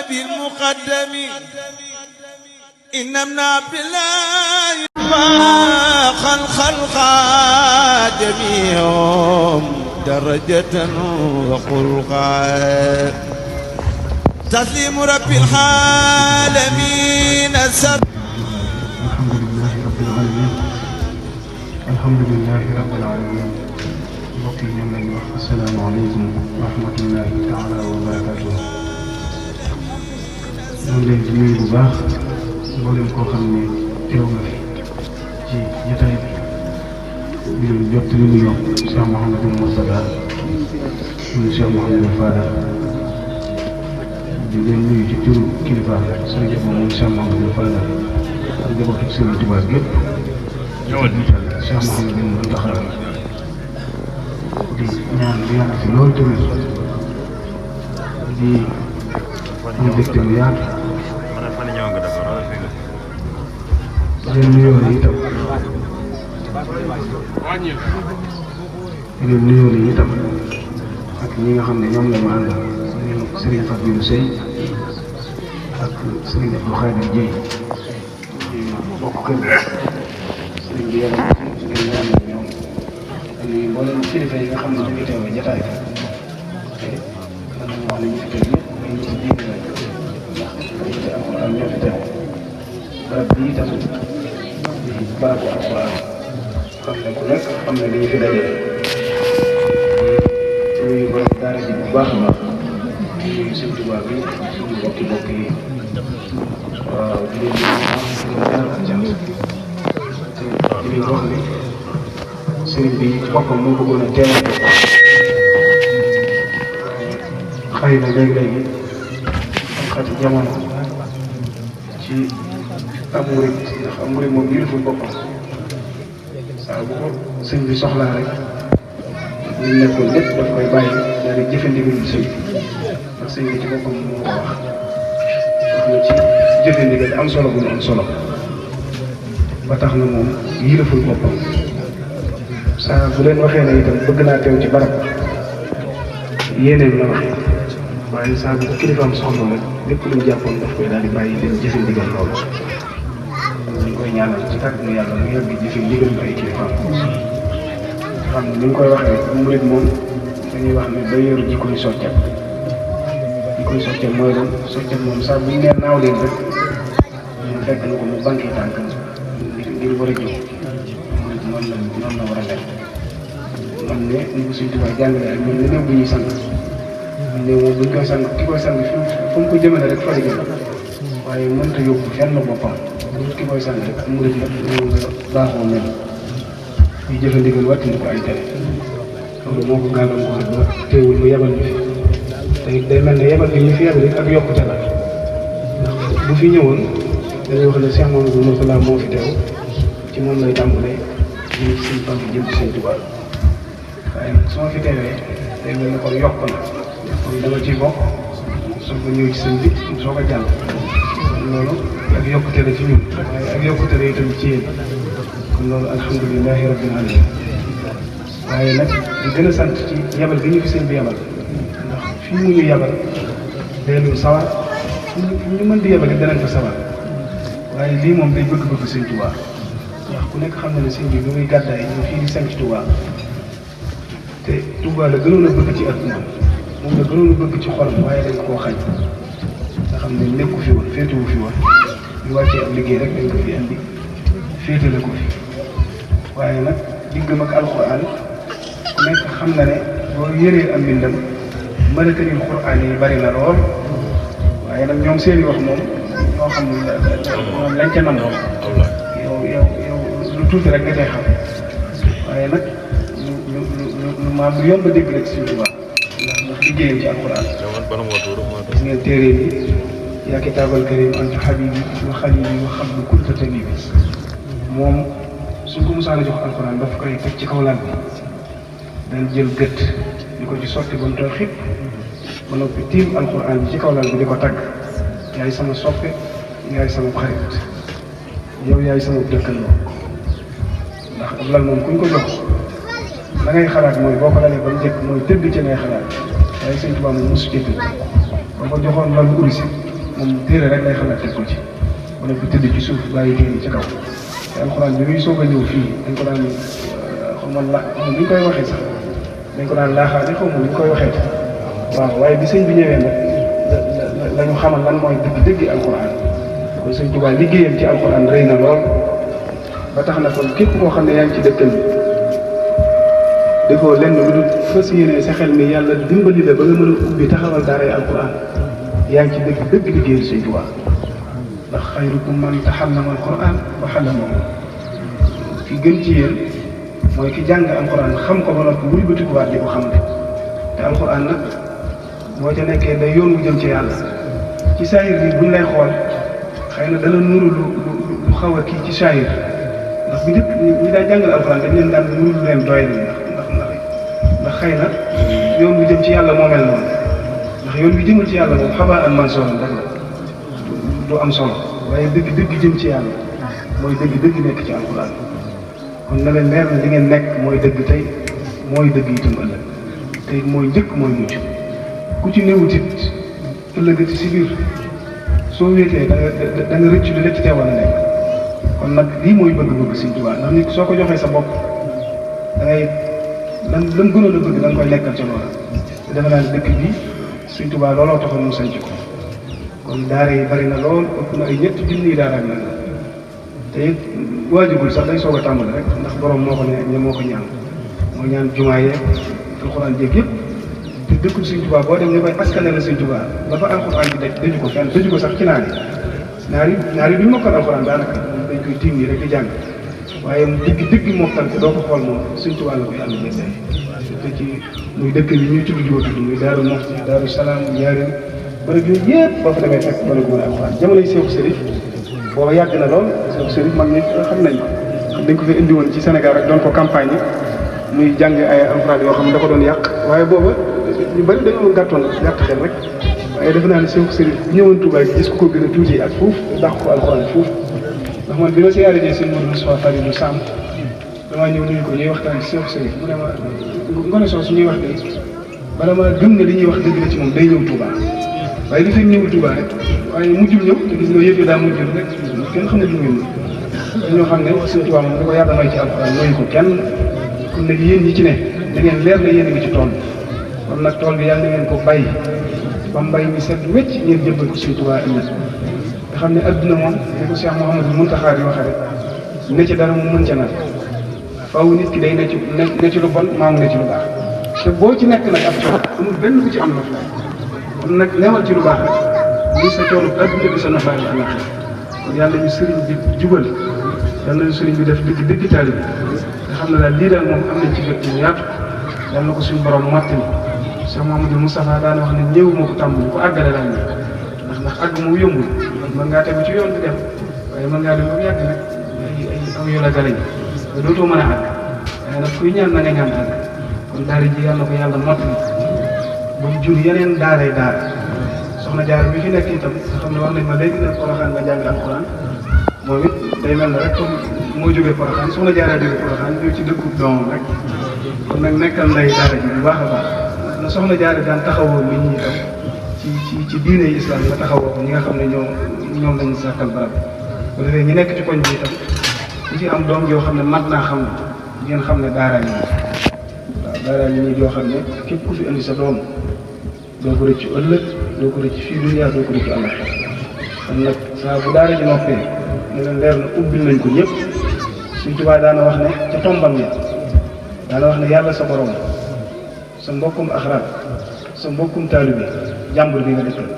بالمقدم إن ابن عبد الله فاق الخلق جميعهم درجة وخلقا تسليم رب العالمين الحمد لله رب العالمين mbokk yi ñu ngi leen di wax asalaamaaleykum wa rahmatullahi taala wa barakatuh. ñu ngi leen di nuyu bu baax mboolem koo xam ne teew nga fi ci jotaay bi di leen jot li ñu yokk Cheikh Mouhamadou Moustapha muy Cheikh Mouhamadou Fadal di leen nuyu ci turu kilifa sëriñ bi moom Cheikh Mouhamadou Fadal ak njabootu Sëriñ Tuubaa gépp Cheikh Mouhamadou Moustapha di ñaan di yàgg si loolu tamit di am mbégte bu yaatu leen nuyoo la itam ak ñi nga xam ne ñoom la ñu àndal Serigne Fadilou Seye ak Serigne Abdou Khadir Dieye di bokk kër Serigne bi yàlla ngeen ñaan ñoom ak mboolem kilifa yi nga xam ne ñu ngi teewee jotaay bi te danañ wax ne ñu fi teew ñëpp ay nit diine lañ ndax te alxuraan ñoo fi teew barab bi itam di barabu alxuraan xam ne ku nekk xam ne li ñu fi dajee ñuy borom daara ji bu baax a baax ñuy Sëñ Tuubaa bi suñu bokk yi waaw di leen di leen wax ne sëriñ bi boppam moo bëggoon a teewal xëy na léegi-léegi am xati jamono ci am murit ndax am murit moom yëliful boppam saa bu ko sëñ bi soxlaa rek li nekkoon lépp daf koy bàyyi daal di jëfandigal bi sëñ ndax sëñ bi ci boppam moo ko wax na ci jëfandigal am solo bu mu am solo ba tax na moom yëliful boppam saa bu leen waxee ne itam bëgg naa teew ci barab yéeneen la waxee waaye saa bu kilifaam soxla rek lépp lu mu jàppoon daf koy daal di bàyyi dem jëfe ndigal loolu ñu koy ñaanal ci kàttanu yàlla mu yàgg jëfe ndigal bi ay kilifaam xam ne ni ñu koy waxee murit moom dañuy wax ne day yor jikkoy soccet jikkoy soccet mooy doon soccet moom saa bu ñu nee naaw leen rek ñu fekk na ko mu banqué tànkam ngir war a jóg noonu la war a def man ne ni ko Sëñ Tuubaa jàngale ak ñun néew bu ñuy sang néew moom bu ñu koy sang ki koy sang fu mu ko jëmale rek fa la jëm waaye mënta yóbbu fenn boppam ki koy sang rek mu def nag néew nga baaxoo mel ñu jëfandigal wàttindi ko ay tere loolu moo ko gàllankoor ba teewul mu yebal ñu fi te day mel ne yebal bi ñu fi yebal ak yokkute la ndax bu fi ñëwoon dañuy wax ne Cheikh Mamadou Mourtala moo fi teew ci moom lay tàmbalee ñu Sëñ Fallu jëm ci Sëñ Tuubaa waaye nag su ma fi teewee day mel ne kon yokk na kon dama ciy bokk soo ko ñëw ci sëñ bi soo ko jàll loolu ak yokkute la ci ñun waaye ak yokkute la itam ci yéen kon loolu alhamdulilahi rabbil alamin waaye nag di gën a sant ci yabal gi ñu fi sëñ bi yabal ndax fii mu ñu yabal day lu sawar ñu mën di yabal it danañ ko sawar waaye lii moom day bëgg-bëgg Sëñ Tuubaa ndax ku nekk xam na ne sëñ bi muy gàddaay ñu fii di sanc Touba te Touba la gënoon a bëgg ci adduna moom la gënoon a bëgg ci xolam waaye dañ koo xañ nga xam ne nekku fi woon féetewu fi woon ñu wàccee ab liggéey rek dañ ko fi andi féetale ko fi waaye nag diggam ak alxuraan ku nekk xam na ne boo yëree am mbindam malakanil xuraan yi bari na lool waaye nag ñoom seeni wax moom ñoo xam ne moom lañ ca nangoo yow lu tuuti rek nga cay xam waaye nag lu maam lu yomb a dégg rek Sëñ Tuubaa ndax liggéeyam ci alxuraan gis ngeen téere bi yaa kitaabal karim anta habibi wa xalili wa xablu kunta tabibi moom suñ ko musaana jox alxuraan daf koy teg ci kaw lal bi dañ jël gët di ko ci sotti ba mu tooy xib ba noppi tiim alxuraan bi ci kaw lal bi di ko tagg yaay sama soppe yaay sama xarit yow yaay sama dëkkandoo ndax ab lal moom kuñ ko jox la ngay xalaat mooy boo ko lalee ba mu njëkk mooy tëdd ci ngay xalaat waaye Sëñ Tuubaa moom mosu tëdd ba ko joxoon lal ursi moom téere rek lay xalaat teg ko ci wala bu tëdd ci suuf bàyyi téere ci kaw te alxuraan bi muy soog a ñëw fii dañ ko daan xaw ma ni ñu koy waxee sax dañ ko daan laaxaale xaw ma ni ñu koy waxee waaw waaye bi sëñ bi ñëwee nag la ñu xamal lan mooy dëgg-dëgg alxuraan kon sëñ Tuubaa liggéeyam ci alxuraan rëy na lool ba tax na kon képp koo xam ne yaa ngi ci dëkkal bi defoo lenn lu dul fas yéene sa xel mi yàlla dimbali la ba nga mën a ubbi taxawal daaray alxuraan yaa ngi ci dëgg liggéeyal sëñ Tuubaa ndax xayrukum man taxallama alxuraan wa allamahu ki gën ci yéen mooy ki jàng alxuraan xam ko ba noppi muy bëtikuwaat di ko xam ne te alxuraan nag boo ca nekkee day yoon wu jëm ci yàlla ci saayir bi buñ lay xool xëy na dana nuru lu xaw a kii ci saayir ndax bu njëkk ñi daa jàngal alxuraan dañ leen daan nuru leen doy ndax xëy na yoon wu jëm ci yàlla moo mel noonu ndax yoon wi jëmul ci yàlla moom xabaa an mansooran rek la du am solo waaye dëgg jëm ci yàlla mooy dëgg nekk ci alxuraan kon na leen leer na li ngeen nekk mooy dëgg tey mooy dëgg itam ëllëg tey mooy njëkk mooy mujj ku ci néewut it ëllëgati si biir soo wéetee da nga rëcc li la ci teewal a nekk kon nag lii mooy bëgg-bëgg Sëñ Tuubaa ndax nit soo ko joxee sa bopp da ngay lan gënoon a bëgg da nga koy nekkal ca loola te defe naa ne dëkk bi Sëñ Tuubaa looloo taxoon mu sanc ko kon daara yi bari na lool ëpp na ay ñetti junniy daara ak nag te it waajugul sax day soog a tàmbali rek ndax borom moo ko ne moo ko ñaan moo ñaan jumaa yeeg alxuraan jéeg yëpp te dëkkul Sëñ Tuubaa boo dem ñu koy askanale Sëñ Tuubaa ba fa alxuraan bi daju ko fenn daju ko sax ci naar yi duñ mokkal alxuraan daanaka dañ koy tiim nii rek di jàng waaye dëgg mokkal te doo ko xool moom Sëñ Tuubaa la ko yàlla jëndee te ci muy dëkk yi ñuy tudd joo tudd muy Daaru Muxti Daaru Salaam Njaaréem bërëb yooyu yëpp boo fa demee fekk bërëb bu alxuraan jamonoy Seexu Sërif booba yàgg na lool Seexu Sërif mag ñi xam nañ ko dañ ko fi indi woon ci Sénégal rek doon ko campagne yi muy jàng ay alxuraan yoo xam ne da ko doon yàq waaye booba ñu bëri dañoo gàtt xel rek waaye defe naa ne Seexu Sërif bu ñëwoon Touba gis ko gën a tuuti ak fuuf dàq ko alxuraan fuuf ndax man bi ma siyaare jee seen Modou Moustapha Fadilou Samb damaa ñëw nuyu ko ñuy waxtaan ci Seexu Sërif mu ne ma ngone soo su ñuy wax de bala ma gëm ne li ñuy wax dëgg la ci moom day ñëw Touba waaye li fekk ñëwul Touba rek waaye mujjul ñëw te gis nga yëf yi daa mujjul rek kenn xamul lu ngeen dañoo xam ne Sëñ Tuubaa moom da ko yàlla may ci alxuraan mooy ko kenn kon nag yéen ñi ci ne da ngeen leer na yéen a ngi ci tool kon nag tool bi yàlla na ngeen ko bàyyi ba mbay mi set wecc ngeen jëbbal ko Sëñ Tuubaa ëllëg nga xam ne adduna moom ni ko Cheikh Mouhamadou Mountakha di waxee rek ne ci dara mu mën ca nag faaw nit ki day ne ci lu bon maamu ne ci lu baax te boo ci nekk nag ab coono amul benn bu ci am naf kon nag newal ci lu baax rek lii sa coono adduna bi sa nafaay la àllax kon yàlla ñu sëriñ bi jubal yàlla ñu sëriñ bi def dëgg taalibe nga xam ne daal lii daal moom am nañ ci bët yu yaatu yàlla na ko suñu borom mottali Cheikh Mouhamadou Moustapha daana wax ne ñëw moo ko tàmbali ko àggale daal ne ndax àgg moom yombul mën ngaa tegu ci yoon bi dem waaye mën ngaa dem ba mu yàgg nag ay aw yoo la galañ ba dootoo mën a àgg waaye nag kuy ñaan na nga ñaan àgg kon daara ji yàlla na ko yàlla mottali ba mu jur yeneen daaray daara soxna jaar bi fi nekk itam nga xam ne wax nañ ma léegi ne Porokhane nga jàng alxuraan moom it day mel ne rek comme moo jógee Porokhane soxna jaaraa jógee Porokhane ñëw ci dëkku doomam rek kon nag nekkal nday daara ji bu baax a baax na soxna jaara daan taxawoo nit ñi itam ci diine islam nga taxawoo ko ñi nga xam ne ñoom lañu sàkkal barab bu defee ñi nekk ci koñ bi itam ku ci am doom yoo xam ne mat naa xam ngeen xam ne daara yi waaw daara yi nii yoo xam ne képp ku fi indi sa doom doo ko rëcc ëllëg doo ko rëcc fii dunya doo ko rëcc àllax kon nag saa bu daara ji noppee ne leen leer na ubbil nañ ko ñëpp Sëñ Tuubaa daana wax ne ca tombam ya daana wax ne yàlla sa borom sa mbokkum axraab sa mbokkum taalibe jàmbur bi nga dëkkal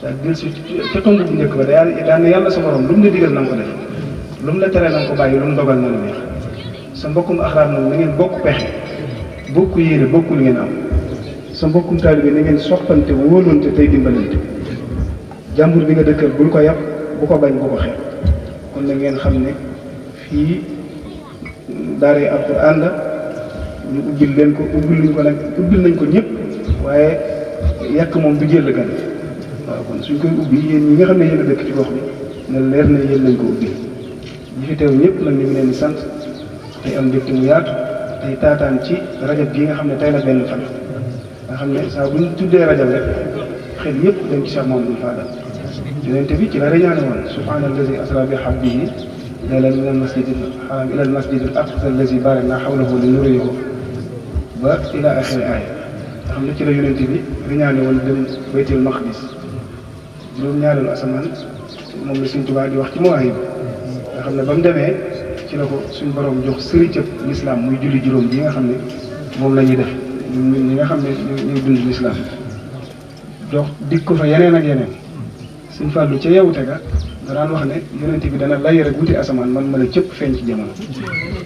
daal jël si ca tomb bu njëkk ba daan ne yàlla sa borom lu mu la digal na nga ko def lu mu la tere na nga ko bàyyi lu mu dogal na la neex sa mbokkum axraab nag na ngeen bokk pexe bokk yéene bokk lu ngeen am sa mbokkum taalibe na ngeen soppante wóolonte tey dimbalante jàmbur bi nga dëkkal bul ko yàpp bu ko bañ bu ko xeeb kon na ngeen xam ne fii daaray alxuraan la ñu ubbil leen ko ubbil nañ ko ñëpp waaye yàq moom du jël gan waaw kon suñ koy ubbi yéen ñi nga xam ne yéen a dëkk ci gox bi ne leer na yéen lañ ko ubbi ñi fi teew ñëpp nag ñu ngi leen di sant tey am mbégte mu yaatu tey taataan ci rajab gi nga xam ne tey la benn fan nga xam ne saa bu ñu tuddee rajab rek xel yëpp dem ci Cheikh Mamadou Fadal yonent bi ci la reñaane woon subhaanallazi asra bi abdihi laylan min al-masjidil haram ila al-masjidil aqsa allazi barakna hawlahu linuriyahu ba ila axiri aaya nga xam ne ci la yonent bi reñaane woon dem baytul maqdis juróom-ñaareelu asamaan moom la Sëñ Tuubaa di wax ci Mawaahib nga xam ne ba mu demee ci la ko suñ borom jox sëri cëpp lislaam muy julli juróom bi nga xam ne moom la ñuy def ñun ñi nga xam ne ñuy dund lislaam jox dikk ko fa yeneen ak yeneen Sëñ Fallu ca yewute ga da daan wax ne yonent bi dana lay rek wuti asamaan man mën a cëpp feeñ ci jamono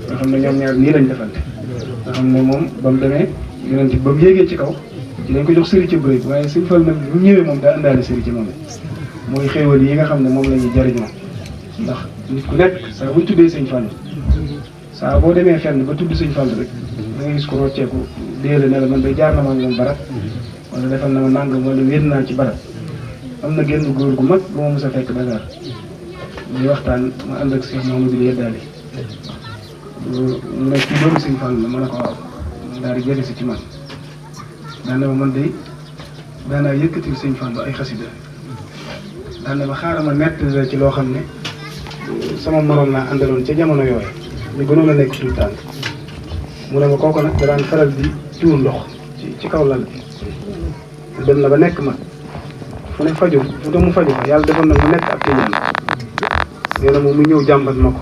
nga xam ne ñoom ñaar nii lañ defante nga xam ne moom ba mu demee yonent bi ba mu yéegee ci kaw ci lañ ko jox sëri cëpp rek waaye Sëñ Fallu nag bu ñëwee moom daa indaale sëri ci moom mooy xéewal yi nga xam ne moom la ñuy jariñoo ndax nit ku nekk saa buñ tuddee Sëñ Fallu saa boo demee fenn ba tudd Sëñ Fallu rek da ngay gis ko rocceeku déele ne la man day jaar na ma moom barab wala defal na ma nangam wala wéet naa ci barab am na genn góor gu mag bu ma mos a fekk Dakar ñuy waxtaan ma ànd ak Cheikh Mouhamadou Yeddaali mu nekk ci doomu Sëñ Fallu la ma ne ko waaw daal di jege si ci man daane ma man day daanaa yëkkatil Sëñ Fallu ay xasida daane ma xaaral ma nett la ci loo xam ne sama morom laa àndaloon ca jamono yooyu ñu gënoon a nekk tout tànk mu ne ma kooku nag da daan faral di tuur ndox ci kaw lal bi dem na ba nekk ma fu ne faju fu ne mu faju yàlla defoon nag mu nekk ab téeméer nee na moom mu ñëw jàmbat ma ko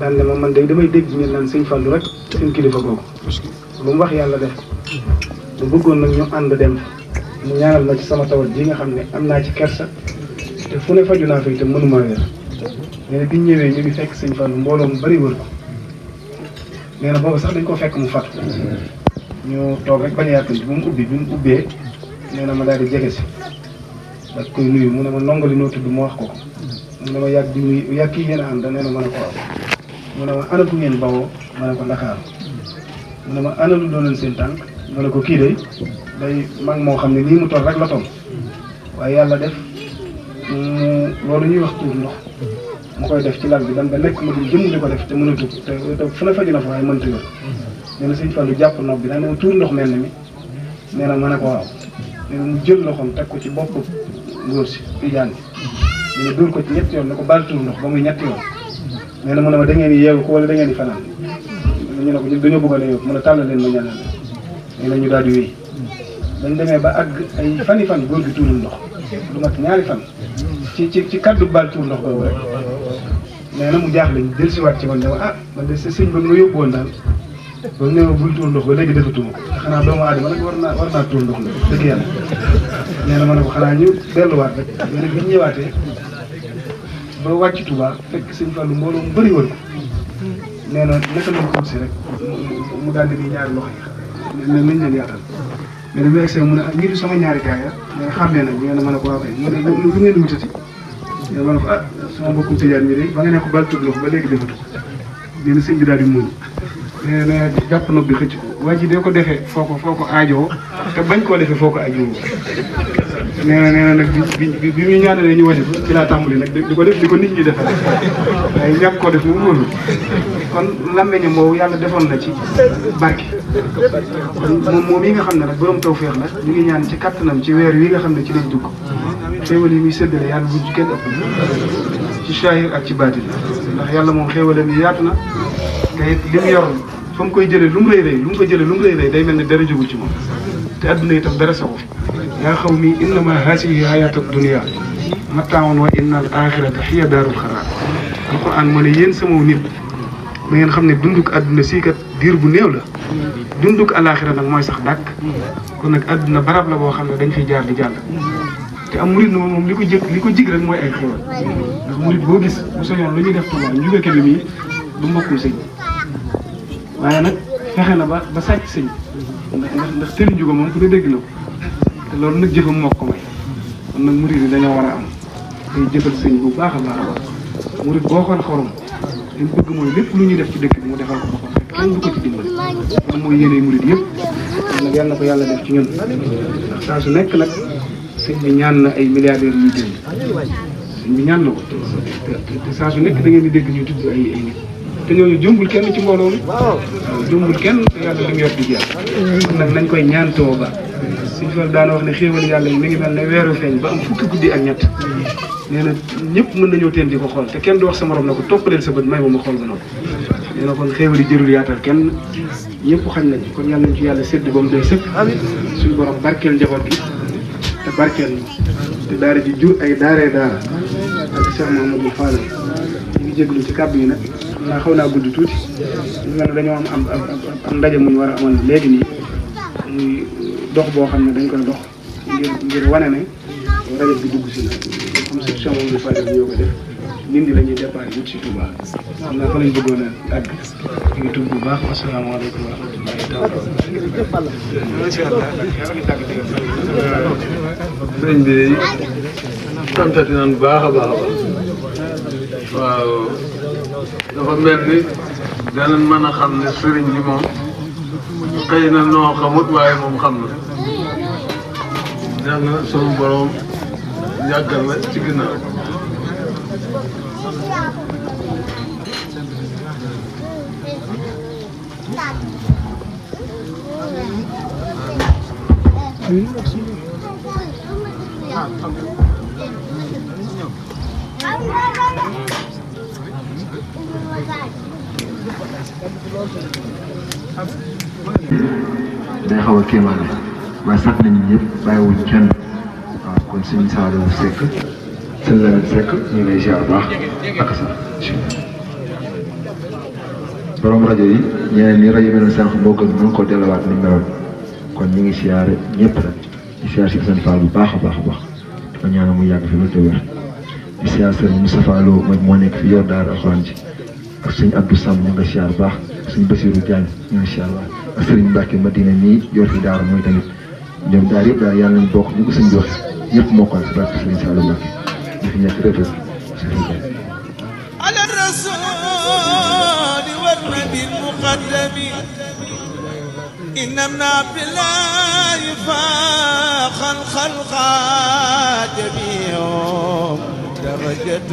daan ne ma man day damay dégg ñu naan Sëñ Fallu rek seen kilifa googu lu mu wax yàlla def ko mu bëggoon nag ñu ànd dem mu ñaanal ma ci sama tawat ji nga xam ne am naa ci kersa te fu ne faju naa fa itam mënumaa wér nee na biñ ñëwee ñu ngi fekk Sëñ Fallu mbooloo mu bari wër ko nee na boobu sax dañ ko fekk mu fatu ñu toog rek bañ a yàkkamti bu mu ubbi bi mu ubbee nee na ma daal di jege si da koy nuyu mu ne ma ndongo li noo tudd ma wax ko mu ne ma yàgg di nuyu yàgg kii yéen a ànd nee na ma ne ko waaw mu ne ma ana fu ngeen bawoo ma ne ko Ndakaaru mu ne ma ana lu doonoon seen tànk ma ne ko kii day mag moo xam ne nii mu toll rek la toll waaye yàlla def loolu ñuy wax tuur ndox mu koy def ci lal bi dem ba nekk ma dul jëm di ko def te mën a tugg te fu ne faju na fa waaye mënta yor nee na Sëñ Fallu jàpp nopp bi daa ne ma tuur ndox mel na mi nee na ma ne ko waaw nee na mu jël loxoom teg ko ci bopp ngóor si tijaan bi nee na dóor ko ci ñetti yoon ne ko baal tuur ndox ba muy ñetti yoon nee na mu ne ma da ngeen di yeewu ko wala da ngeen di fanaan ñu ne ko ñu dañoo bëgg a yeewu mu ne tàllal leen ma ñaanal nee na ñu daal di wéy dañ demee ba àgg ay fan góor gi tuurul ndox lu mat ñaari fan ci kaddu baal tuur ndox boobu rek nee na mu jaaxle ñu del siwaat ci man ne ma man de sa sëñ ba nga yóbbu woon daal ba ne ma bul tuur ndox ba léegi defatuma ko te xanaa doomu aadama nag war naa tuur ndox la dëgg yàlla nee na ma ne ko xanaa ñu delluwaat rek nee na bi ñu ñëwaatee ba wàcc Tuubaa fekk Sëñ Fallu mbooloo mu bëri wër ko nee na naka lañ ko si rek mu daal di ñaari loxo yi ne nañ leen yaatal mais dañu egg mu ne ngir sama ñaari gaay ya mais xàmmee nañ nee na ma ne ko waaw kay mu ne lu ngeen wutati nee na ma ne ko sama mbokku tijaan mi de ba nga ne ko bal tuur ndox ba léegi defatu ko nee na sëñ bi daal di muñ nee na jàpp nopp bi xëcc ko waa ji dee ko defee foo ko aajoo te bañ koo defee foo ko aajoo nee na nag bi muy ñaanalee ñu wàññi ko ci laa tàmbali nag di ko def di ko nit ñi defal waaye ñàkk koo def moom wóorul kon làmmeñam boobu yàlla defoon na ci barke moom yi nga xam ne nag borom tawfeex la ñu ngi ñaan ci kattanam ci weer wi nga xam ne ci lañ dugg xéewal yi muy séddale yàlla bu ci kenn ëpp ci saahir ak ci baatin ndax yàlla moom xéewalam yi yaatu na te it li mu yor fa mu koy jëlee lu mu rëy rëy day mel ne dara jógul ci moom te adduna itam dara saxu yaa qawmi innama haasihi hayaatu dunya mattaa'un wa inna al axirata hiya daarul xaraar alquran moo ne yéen sama nit da ngeen xam ne dunduk adduna sii kat diir bu néew la dunduk alaxira nag mooy sax dàkk kon nag adduna barab la boo xam ne dañ fiy jaar di jàll te am murit na moom li ko jig rek mooy ay xéwal ndax murit boo gis bu soñoon lu ñuy def Tuubaa ñu jóge bi mii du mbokkum sëñ waaye nag fexe na ba sàcc sëñ ndax tëli juga moom ku ne dégg na ko te loolu nag jëfam moo ko may kon nag murit yi dañoo war a am day jëfal sëñ bu baax a baax murit boo xool xorom li mu bëgg mooy lépp lu ñuy def ci dëkk bi mu defal ko boppam rek kenn du ko ci dimbali loolu mooy yéene murit yëpp kon nag yal na ko yàlla def ci ñun ndax saa su nekk nag sëñ bi ñaan na ay milliardaires yuy génn sëñ bi ñaan na ko te saa su nekk da ngeen di dégg ñuy tudd ay nit te ñooñu jombul kenn ci mbooloo mi jombul kenn te yàlla li mu yor di jeex kon nag nañ koy ñaan Tuubaa suñu Fall daana wax ne xéewal yàlla yi mi ngi mel ne weeru feeñ ba am fukki guddi ak ñett nee na ñëpp mën nañoo teen di ko xool te kenn du wax sa morom na ko toppaleel sa bët may ma xool ba noppi nee na kon xéewal yi jërul yaatal kenn ñëpp xañ nañ kon yàlla nañ ci yàlla sédd ba mu doy sëkk suñu borom barkeel njaboot gi te barkeel te daara ji jur ay daaree daara ak Cheikh Mamadou Fall ñu ngi jéglu ci kàddu yi nag xam naa xaw naa gudd tuuti ñu mel ne dañoo am ndaje mu ñu war a amal léegi nii muy dox boo xam ne dañ koy dox ngir wane ne rajo bi dugg si na comme ça Cheikh Mamadou Fall bi ñoo ko def nindi la ñuy départ wut si Touba xam naa fa lañ bëggoon a àgg ñu ngi tudd bu baax asalaamaaleykum wa rahmatullahi taala sëñ bi santati nañ bu baax a baax a baax waaw dafa mel ni danañ mën a xam ne sëriñ bi moom xëy na noo xamut waaye moom xam na yàlla sunu borom yàggal na ci ginnaaw day xaw a kéemaane waaye sax nañu ñëpp bàyyiwuñ kenn waaw kon suñu Saliou Seck sëñ Lamine Seck ñu ngi lay ziar baax ak sax borom rajo yi ñeneen ñi rajo meloon sànq moo gën mën koo delluwaat ni meloon kon ñu ngi siyaare ñëpp rek di siyaar si seen Fall bu baax a baax a baax dafa ñaanal mu yàgg fi lu te wér di siyaar sëñ Moustapha Lo moo nekk fi yor daara alxuraan ji ak suñu Abdou Samb ñu ngi siyaar baax suñu Bassirou Diagne ñu ngi siyaar baax ak Serigne Mbacke Madina nii yor fi daara mooy tamit ñoom daal yëpp daal yàlla nañ bokk ñu ko suñ joxe ñëpp mokkal si barke Serigne Saliou Mbacke ñu fi nekk rëdd على الرسول والنبي المقدم إن ابن عبد الله فاخ الخلق جميعهم درجة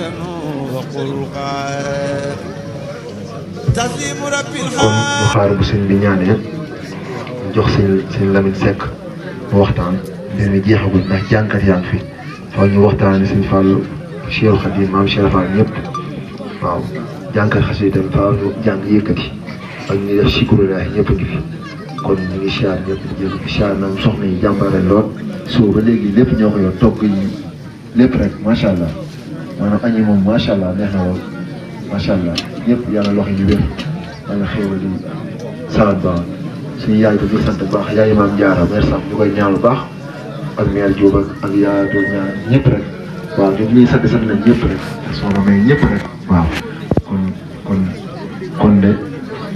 وخلقا تسليم رب kon الحال bu xaar bu sëñ bi ñaanee jox sëñ Lamine Seck mu waxtaan mbir mi jeexagul ndax jànkat yaa ngi fi faaw ñu waxtaanee sëñ Fallou Cheikh Khadim maam Cheikh Fall ñëpp waaw jànkat xas yi itam faaw ñu jàng yëkkati ak ñu def sikkurulaay ñëpp a ngi fi kon ñu ngi siyaar ñëpp di jël siyaar na soxna yi jàmbaare lool soo ba léegi lépp ñoo ko yor togg yi lépp rek macha allah maanaam añi moom macha allah neex na lool macha allah ñëpp yàlla loxo yi wér yàlla xéewal yi salat ba suñu yaay ko ñu sant baax yaay maam Diarra mère sax ñu koy ñaan lu baax ak mère Diop ak yaa doon ñaan ñëpp rek waaw ñun ñuy sant nañ ñëpp rek soxna may ñëpp rek waaw kon de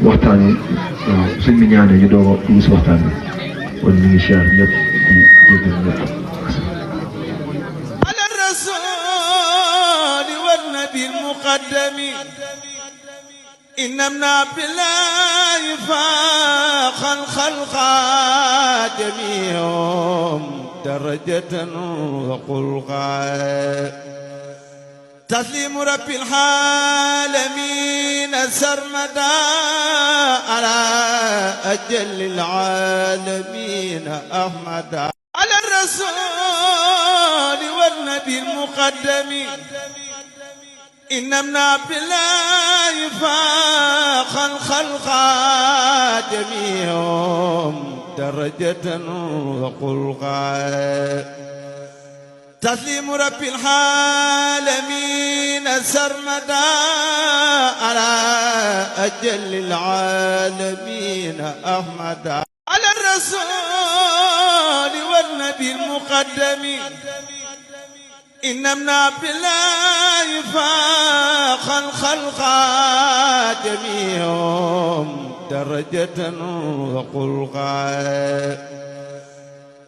waxtaan yi waaw suñ bi ñaanee ñu doog a dugg si waxtaan bi kon ñu ngi siyaar ñëpp di jégal ñëpp على الرسول والنبي المقدم إن ابن عبد الله فاخ الخلق جميعهم درجة وخلقا تسليم رب العالمين سرمدا على أجل العالمين أحمدا على الرسول والنبي المقدم إن ابن عبد الله فاخ الخلق جميعهم درجة وخلقا تسليم رب العالمين سرمدا على أجل العالمين أحمدا على الرسول والنبي المقدم إن ابن عبد الله فاخ الخلق جميعهم درجة وخلقا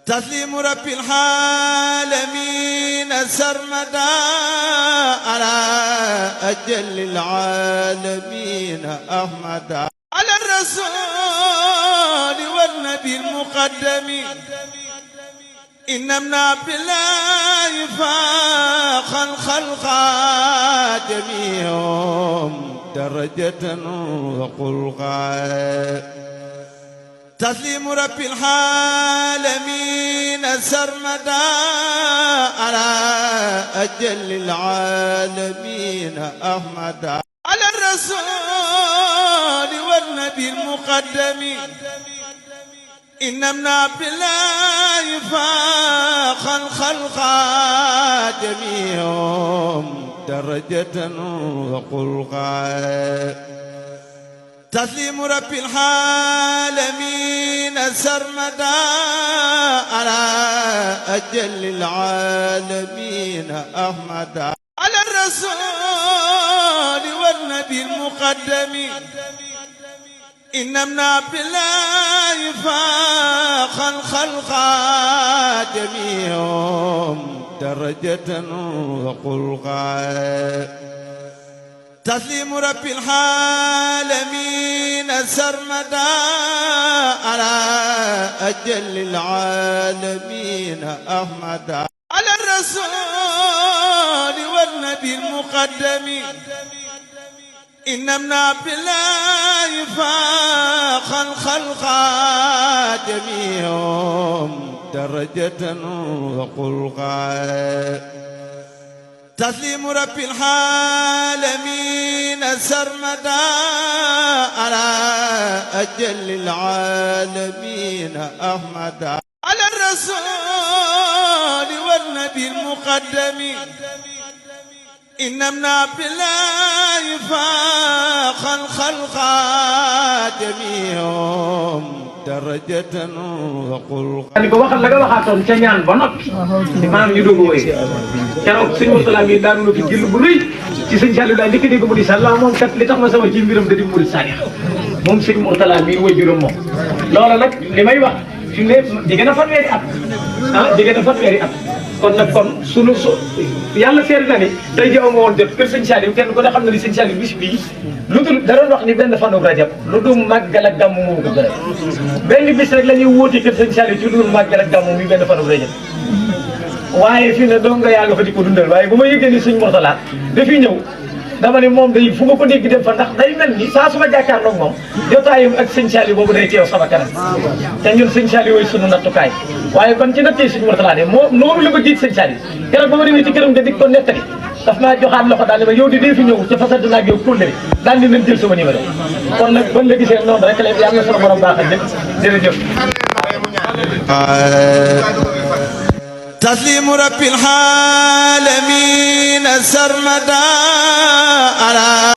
تسليم رب العالمين سرمدا على أجل العالمين أحمدا على الرسول والنبي المقدم إن ابن عبد الله فاخ الخلق جميعهم درجة وخلقا تسليم رب العالمين سرمدا على أجل العالمين أحمدا على الرسول والنبي المقدم إن ابن عبد الله فاق الخلق جميعهم درجة وخلقا تسليم رب العالمين سرمدا على أجل العالمين أحمدا على الرسول والنبي المقدم إن ابن عبد الله فاق الخلق جميعهم درجة وخلقا تسليم رب العالمين سرمدا على أجل العالمين أحمدا على الرسول والنبي المقدم إن ابن عبد الله فاق الخلق جميعهم درجة وخلقا تسليم رب العالمين سرمدا على أجل العالمين أحمدا على الرسول والنبي المقدم إن ابن عبد الله فاق الخلق جميعهم درجة وخلقا ni ko waxal la nga waxaatoon ca ñaan ba noppi maanaam ñu doog a woy keroog sëñ Mourtala mi daanu na fi jël bu rëy ci sëñ Saliou daa njëkk a dégg mu di sàlla moom kat li tax ma sama ci mbiram da di murid saadix moom sëñ Mourtala mi way juróom moom loola nag li may wax fi mu ne jege na fanweeri at jege na fanweeri at kon nag kon sunu yàlla seet na ni tey jii aw ma woon jot kër sëñ Saliou kenn ku ne xam na ni sëñ Saliou bis bii lu dul da doon wax ni benn fanu rajab lu dul màggal ak gàmmu moo ko gën benn bis rek la ñuy wóoti kër sëñ Saliou ci lu dul màggal ak gàmmu mi benn fanu rajab waaye fii ne doo nga yaa nga fa di ko dundal waaye bu ma yëgee ni sëñ Mourtala dafiy ñëw dama ne moom day fu ma ko dégg dem fa ndax day mel ni saa su ma jàkkaarloog moom jotaayam ak sëñ Saliou boobu day teew sama kanam te ñun sëñ Saliou mooy sunu nattukaay waaye kon ci nattee sëñ Mourtala ne moo noonu la ko jiit sëñ Saliou keroog ba ma demee ci këram nga di ko nettali daf maa joxaat loxo daal ne ma yow di dee fi ñëw ca fasante naag yow kóllëre daal di leen jël sama numéro kon nag ban la gisee noonu rek la yàlla sama borom baaxal lépp jërëjëf تسليم رب العالمين سرمدا على